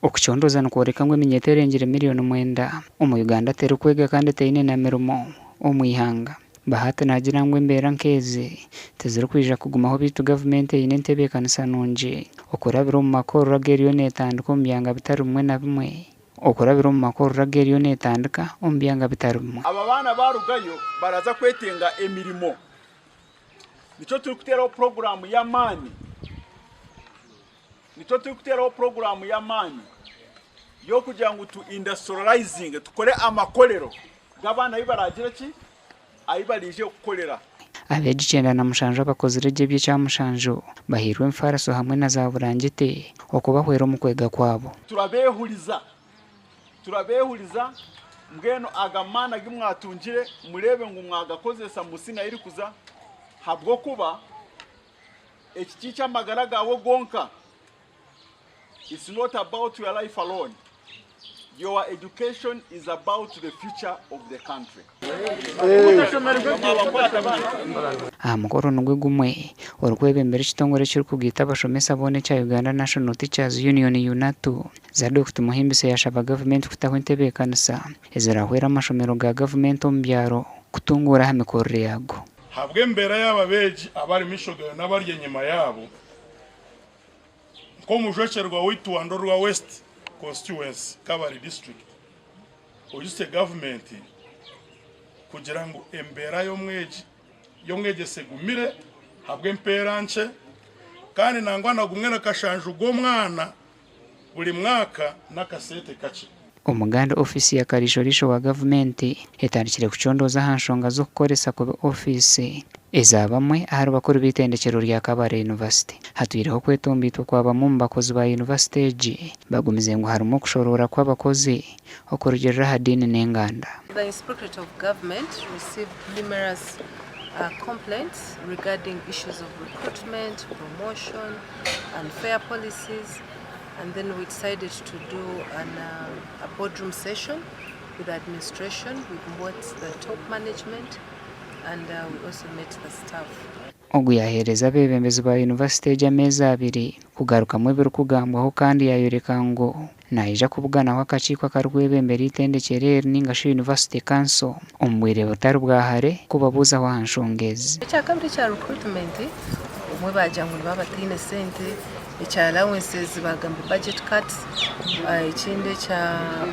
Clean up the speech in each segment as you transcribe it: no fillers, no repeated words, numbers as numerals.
Okucondooza nikworeka ngu eminyeeto erengire miriyoni mwenda omu Uganda terikwega kandi teine na mirimo omu ihanga. Bahati naagira ngu embeera nk'ezi tizirikwija kugumaho beitu gavumenti eine entebeekanisa nungi okurabira omu makorero agu eriyo neetandika omu byanga bitari bimwe na bimwe okurabira omu makorero agu eriyo neetandika omu byanga bitari bimwe. Aba baana baarugayo baraza kwetenga emirimo. Nikyo turikuteeraho puroguraamu y'amaani. Nikyo turikuteeraho puroguraamu y'amaani y'okugira ngu tu industrializinge, tukore amakorero g'abaana ahu baraagire ki? Ahu baraije kukorera. Abeegi 97 abakozire gye eby'ekyamushanju bahairwe emifaariso hamwe na zaaburangiti okubahwera omu kwega kwabo. Turabeehuriza, turabeehuriza, mbwenu aga maani agu mwatungire mureebe ngu mwagakozesa musina erikuza, habw'okuba Eki ti ky'amagara gaawe gonka, it's not about your life alone, your education is about the future of the country. Aha mukoro nigwo gumwe, orikwebembera ekitongore ekirikugaita abashomesa boona ekya Uganda National Teachers Union, UNATU, Zadok Tumuhimbise yashaba gavumenti kutaho entebeekanisa ezirahwere amashomero ga gavumenti omu byaro kutunguura aha mikorere yaago. Habw'embeera y'aba beegi abari maisho gaawe n'abari enyima yaabo, nk'omujwekyerwa waitu wa Ndorwa West Constituency, Kabale District, oijukye gavumenti kugira ngu embeera y'omwegi y'omwegyesa egumire habw'empeera nkye kandi nangwa na gumwe na kashanju gw'omwana buri mwaka n'akasente kakye. Omuganda Ofiisi ya Kariisho-riisho wa gavumenti etandikire kucondooza aha nshonga z'okukoresa kubi ofiisi eza bamwe ahari bakuru b'eitendekyero rya Kabale University. Hatwireho okwetomboitwa kwa bamwe omu bakozi ba yunivasite egi bagumize ngu harimu okushoroora kw'abakozi okurugiirira aha diini n'enganda. The Inspectorate of Government received numerous complaints regarding issues of recruitment, promotion, unfair policies and then we decided to do an, uh, a boardroom session with the administration, with what the top management and uh, we also met the staff. Ogu yaaheereza abeebembezi ba yunivasite egi ameezi abiri kugarukamu ebirikugambwaho kandi yaayoreka ngu naija kubuganaho akakiiko akarikwebembera eitendekyero eri ninga shi University Council omu bwire butari bwa hare kubabuuzaho aha nshonga ezi. Ekyakabiri ekya recruitment obumwe baagira ngu nibaba bataine sente, ekya allowances baagamba budget cuts, ekindi ekya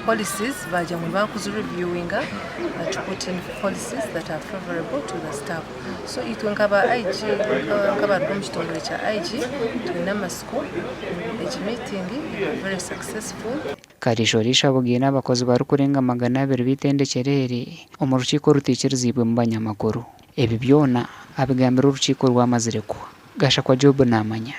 policies baagira ngu nibaba kuzi reviewinga to put in policies that are favourable to the staff. So itwe nkaba IG nk'abaruga omu kitongore kya IG twine amatsiko ngu egi meeting eba very successful. Kariisho-riisho abugaine abakozi barikurenga 200 b'eitendekyero eri omu rukiiko orutaikiriziibwemu banyamakuru. Ebi byona abigambire orukiiko orwamazire kuhwa. Gashakwa Job naamanya.